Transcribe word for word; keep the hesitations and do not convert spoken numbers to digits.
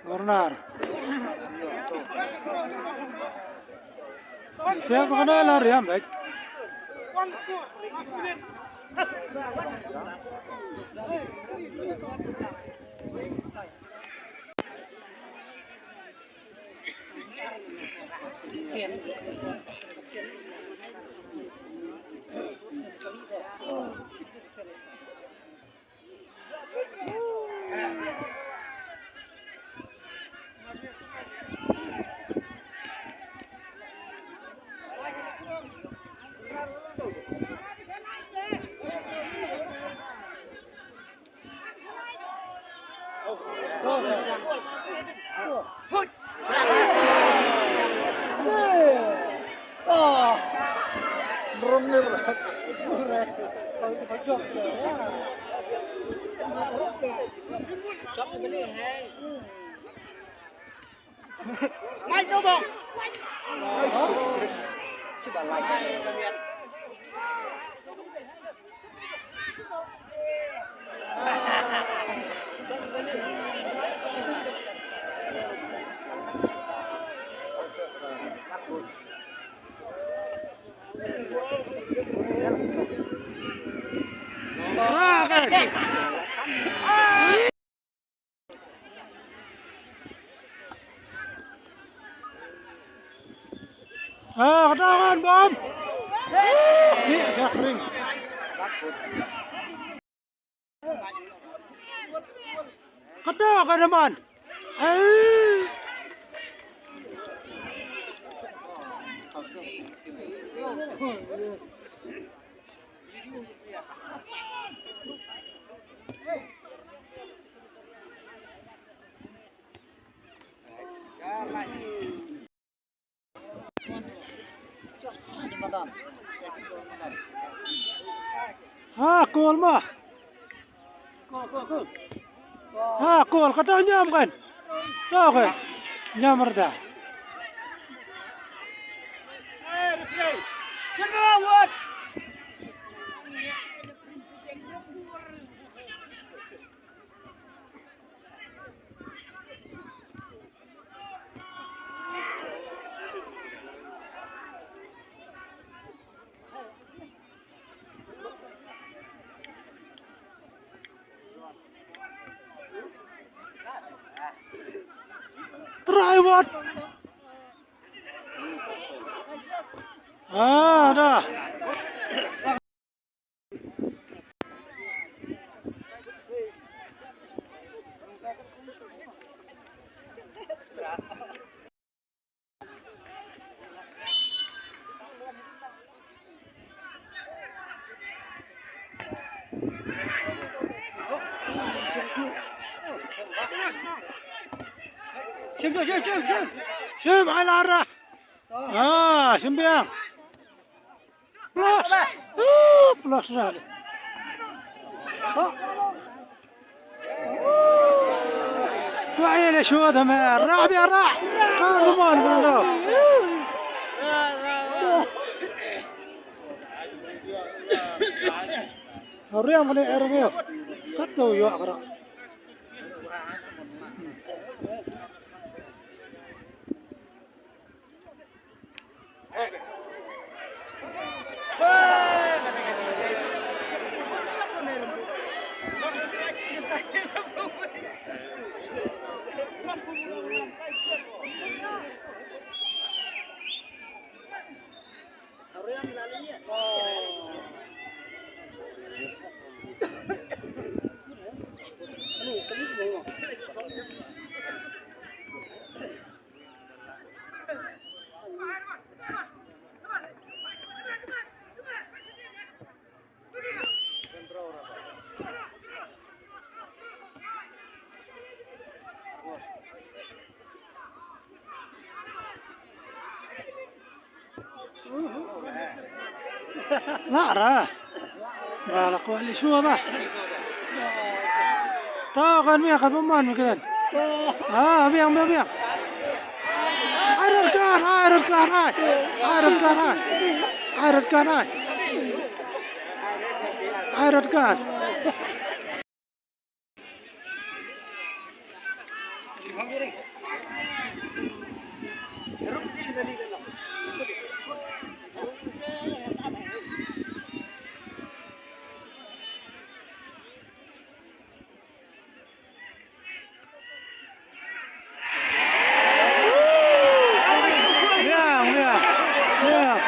Corner. Siap kena lari ambek. Ah, kata kan, Bom. Ni, siap ring. Kata kan, man. Eh. Ha, kol ma. Ha, kol, kata nyam kan. To kan. Nyam rda. Try, wat. Ah, da. Shim, shim, shim, shim. Shim, ai la ra. Ah, shim biang. Plus. Uh, plus ra. Tuai le shu da me ra bia ra. Ka rumon ka ro. Riam ne er ne. Ka to yo ka ra. Lah ra. Ba la kwah leh shuwa ba. Tau kan mih kan pynban mih kan. Ah, biang, biang, biang. Ai red card, ai red card, ai. Ai red card, ai. Ai red card, ai. Ai red card. Liang, liang, liang.